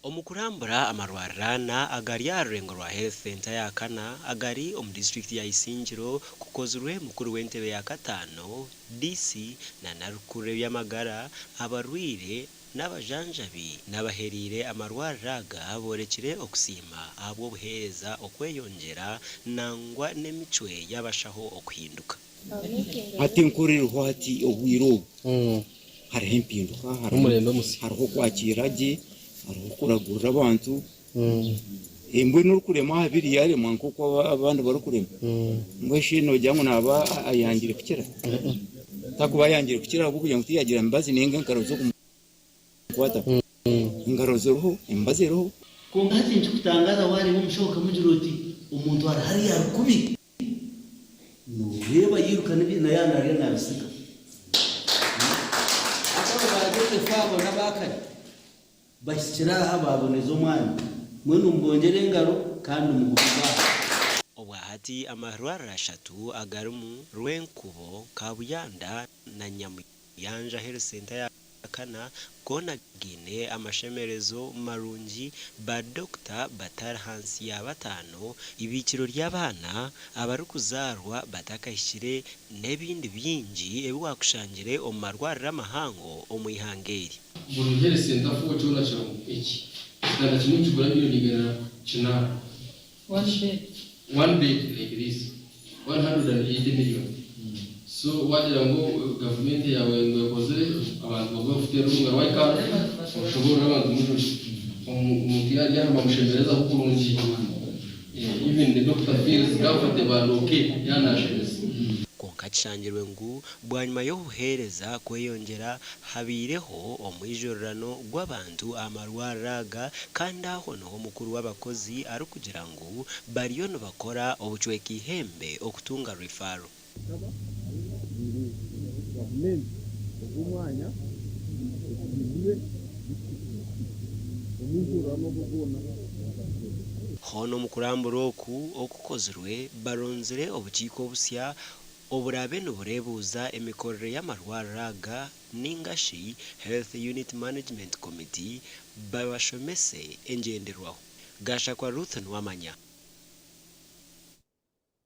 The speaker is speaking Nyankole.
Omu kurambura amarwariro ana agari aha rurengo rwa Health Centre ya kana agari omu disiturikiti ya Isingiro kukozirwe mukuru w'entebe ya kataano, DC, nana arikukurira eby'amagara, abarwaire n'abajanjabi n'abahereire amarwariro aga borekire okusiima ahabw'obuheereza okweyongyera nangwa n'emicwe y'abashaho okuhinduka. Hati enkorerwa hati obwire obu hariho empinduka, hariho okwakiira gye, hariho okuragurira abantu. Mbwenu orikurema aha biri yaremwa nk'oku abandi barikurema, mbwenu shi noogira ngu naaba ayangire kukira? Takuba ayangire kukira ahabw'okugira ngu tiyagira mibazi nainga engaro z'okumukwataho. Engaro ziriho, emibazi eriho. Kwonka hati nikikutangaaza waareeba omushaho okamugira oti, Omuntu ari hariya ari kubi. Nooreeba yairuka n'ebi na yaaba naarya naabisiga. Hati abo ba Joseph abo n'abaakare bahikire aha baaboneza omwanya. Mbwenu mubongyere engaro kandi mugumize aha. Obwahati amarwariro ashatu agarimu, Rwenkubo, Kabuyanda na Nyamuyanja Health Centre ya kana goona gaine amashemerezo marungi, ba dokita batari hansi ya bataano, ibiikiro ry'abaana abarikuzaarwa batakahikire n'ebindi bingi ebi waakushangire omu marwariro amahango omu ihanga eri. Buri health centre four kyona kirimu eki ekitanda kimwe nikigura million 800. One bed. One bed like this 180 million so wagira ngu gavumenti yawe ngu ekozire abantu bagume bakuterere omungaro waikara oshoborore abantu mujuri omuntu yarya aha bamushemerezaho kurungi even the doctor feels comfortable and okay yaaba nashemeza. Kwonka kishangirwe ngu bwanyima y'obuheereza kweyongyera, habaireho omwijurirano gw'abantu aha marwariro aga kandi aho niho mukuru w'abakozi arikugira ngu bariyo nibakora obucweka eihembe okutunga referral. Nshaba ngu gavumenti ogu omwanya eguhindure omwijurirano ogwo gwona gukahwera. Hoona omu kurambura oku okukozirwe, baronzire obukiiko obusya oburaabe nibureebuuza emikorere y'amarwariro aga ninga shi Health Unit Management Committee babashomese engyenderwaho. Gashakwa Ruth Nuwamanya.